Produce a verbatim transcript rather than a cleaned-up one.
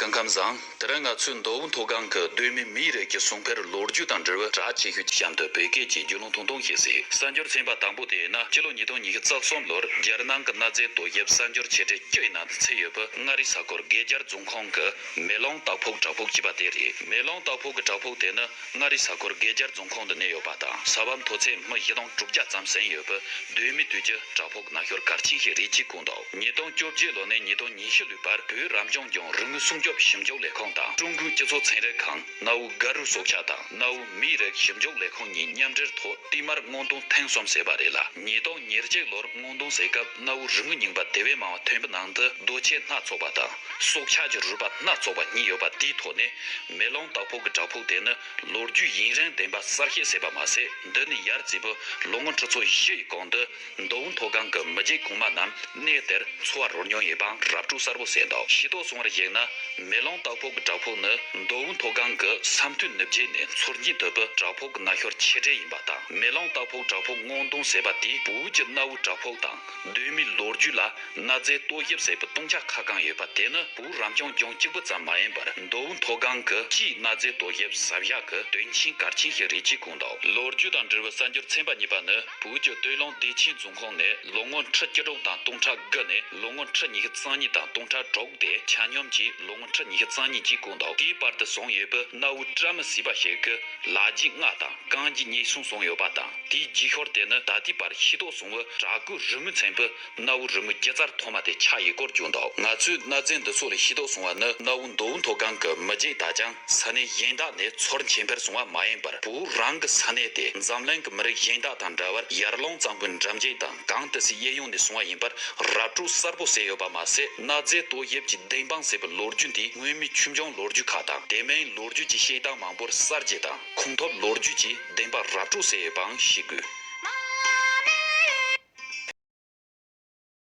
སྐུ་ཁམས་བཟང་། དེ་རིང་ང་ཚོས་མདོ་དབུས་མཐོ་སྒང་གི་གདོད་མའི་མིའི་རིགས་ཀྱི་སྲུང་འཕེལ་ལོ་རྒྱུས་དང་འབྲེལ་བའི་གྲ་ཆེ་ཤོས་ཀྱི་གཤམ་དུ་བོད་སྐད་ཀྱི་རྒྱུས་ལོན་ཐུང་ཐུང་ཞིག་གཟིགས། གསར་འགྱུར་ཚན་པ་དང་པོ་དེ་ཡིན་ན། སྤྱི་ལོ་ཉིས་སྟོང་ཉི་ཤུ་རྩ་གསུམ་ལོར་རྒྱལ་ནང་གི་གནའ་རྫས་དོ་དབྱིབས་གསར་འགྱུར་ཆེ་གྲས་བཅུ་ཡི་ནང་དུ་ཚུད་ཡོད་པའི་མངའ་རིས་ས་ཁུལ་དགེ་རྒྱལ་རྫོང་ཁོངས་ཀྱི་མེ་ལོང་སྟག་ཕུག་བྲག་ཕུག་ཅེས་པ་དེ་རེད། མེ་ལོང་སྟག་ཕུག་གི་བྲག་ཕུག་དེ་ནི་མངའ་རིས་ས་ཁུལ་དགེ་རྒྱལ་རྫོང་ཁོངས་དུ་གནས་ཡོད་པ་དང་། ས་བབ་མཐོ་ཚད་མི་བཞི་སྟོང་དྲུག་བརྒྱ་ཙམ་ཟིན་ཡོད་པའི་གདོད་མའི་དུས་ཀྱི་བྲག་ཕུག་ན་ཤོར་གལ་ཆེན་ཞིག་རེད་ཅེས་བཀོད་འདུག་ཉིས་སྟོང་བཅོ་བརྒྱད་ལོ་ནས་ཉིས་སྟོང་ཉི་ཤུ་ལོའི་བར་བོད་རང་སྐྱོང་ལྗོངས་རིག་དངོས་སྲུང་སྐྱོབ་ཞིབ་འཇུག་ལས་ཁུངས་དང་ཀྲུང་གོའི་སྤྱི་ཚོགས་ཚན་རིག་ཁང་། གནའ་བོའི་སྒལ་རུ་སྲོག་ཆགས་དང་གནའ་བོའི་མིའི་རིགས་ཞིབ་འཇུག་ལས་ཁུངས་གཉིས་མཉམ་འབྲེལ་ཐོག་བསྟུད་མར་སྔོག་འདོན་ཐེངས་གསུམ་བྱས་པ་རེད་ལ། ཉིས་སྟོང་ཉེར་གཅིག་ལོར་སྔོག་འདོན་བྱེད་སྐབས་གནའ་བོའི་རིག་དངོས་རྙིང་པ་དེ་བས་མང་བ་ཐོན་པའི་ནང་དུ་རྡོ་ཆས་སྣ་ཚོགས་པ་དང་སྲོག་ཆགས་ཀྱི་རུས་པ་སྣ་ཚོགས་པ་རྙེད་ཡོད་པ་དེའི་ཐོག་ནས། མེ་ལོང་སྟག་ཕུག་གི་བྲག་ཕུག་དེ་ནི་ལོ་རྒྱུས་ཡུན་རིང་ལྡན་པ་གསར་བཤད་བྱས་པ་མ་ཟད། འདི་ནས་ཡར་བརྩིས་པའི་ལོ་ངོ་ཁྲི་ཚོ་བཞི་ཡི་གོང་དུ་མདོ་དབུས་མཐོ་སྒང་གི་མི་རྒྱུད་གོང་མ་རྣམས་གནས་དེར་འཚོ་བ་རོལ་མྱོང་ཡོད་པའང་ར་སྤྲོད་གསལ་པོ་བྱས་འདུག་ཤེས་རྟོགས་སོང་བར་གཞིགས་ན། མེ་ལོང་སྟག་ཕུག་གི་བྲག་ཕུག་ནི་མདོ་དབུས་མཐོ་སྒང་གི་ས་མཐོའི་ནུབ་རྒྱུད་ནས་མཚོ་སྔོན་དུ་བུད་པའི་བྲག་ཕུག་གི་ན་ཤོར་ཆེ་གྲས་ཡིན་པ་དང་། མེ་ལོང་སྟག་ཕུག་བྲག་ཕུག་སྔོག་འདོན་བྱས་པ་དེས་བོད་ཀྱི་གནའ་བོའི་བྲག་ཕུག་དང་གདོད་མའི་ལོ་རྒྱུས་ལ་གནའ་རྫས་བརྟག་ཞིབ་བྱེད་པའི་སྟོང་ཆ་ཁ་གང་ཡོད་པ་དེ་ནི་བོད་རང་སྐྱོང་ལྗོངས་གཅིག་པུ་ཙམ་མ་ཡིན་པར། མདོ་དབུས་མཐོ་སྒང་གི་སྤྱིའི་གནའ་རྫས་བརྟག་ཞིབ་བྱ་གཞག་གི་དོན་ཆེན་གལ་ཆེན་ཞིག་རེད་ཅེས་བཀོད་འདུག་ལོ་རྒྱུས་དང་འབྲེལ་བའི་གསར་འགྱུར་ཚན་པ་གཉིས་པ་ནི། བོད་ཀྱི་སྟོད་ལུང་བདེ་ཆེན་རྫོང་ཁོངས་ནས་ལོ་ངོ་ཁྲི་བཅུ་དྲུག་དང་སྟོང་ཕྲག་དགུ་ནས་ལོ་ངོ་ཁྲི་ཉི་ཤུ་རྩ་གཉིས་དང་སྟོང་ཕྲག་དྲུག་སྟེ། ཆ་སྙོམས་ཀྱིས་ལོ་ངོ་ཁྲི་ཉི་ཤུ་རྩ་གཉིས་ཅེས་བཀོད་འདུག་དེའི་བར་དུ་བྱུང་ཡོད་པའི་གནའ་བོའི་བཀྲ་མི་ཤིས་པ་ཞིག་གི་ལ་རྒྱའི་རྔ་དང་རྐང་རྒྱའི་རྙེད་སོང་བྱུང་ཡོད་པ་དང་། དེའི་རྗེས་ཤུལ་དེ་ནི་ད་ལྟའི་བར་ཤེས་རྟོགས་བྱུང་བའི་བྲག་བརྐོས་རི་མོས་མཚན་པའི་གནའ་བོའི་རི་མོའི་སྒྱུ་རྩལ་ཐོག་མ་དེ་ཆགས་ཡོད་སྐོར་བརྗོད་འདུག་ང་ཚོས་གནའ་རྫས་འདི་ཚོ་ལས་ཤེས་རྟོགས་བྱུང་བ་ནི། གནའ་བོའི་མདོ་དབུས་མཐོ་སྒང་གི་མི་རྒྱུད་དག་ཀྱང་ས་གནས་གཞན་དག་ནས་ཚུར་ཁྱད་འཕེལ་སོང་བ་མ་ཡིན་པར། བོད་རང་གི་ས་གནས་དེ་འཛམ་གླིང་གི་མི་རིགས་གཞན་དག་དང་འདྲ་བར་ཡར་ཀླུང་གཙང་པོའི་འགྲམ་རྒྱུད་དང་གངས་ཏི་སེའི་གཡས་གཡོན་ནས་བྱུང་བ་ཡིན་པར་ར་སྤྲོད་གསལ་པོ་བྱས་ཡོད་པ་མ་ཟད། གནའ་རྫས་བརྟག་ཞིབ་ཀྱི་བདེན་དཔང་བྱས་པའི་ལོ་རྒྱུས་དེ་སྔོན་མའི་ཆོས་འབྱུང་ལོ་རྒྱུས་ཁག་དང་དེ་མིན་ལོ་རྒྱུས་ཀྱི་བཤད་སྟངས་མང་པོར་གསར་བརྗེ་དང་ཁུངས་ཐུབ་ལོ་རྒྱུས་ཀྱི་བདེན་པ་ར་སྤྲོད་བྱས་ཡོད་པའང་ཤེས་དགོས།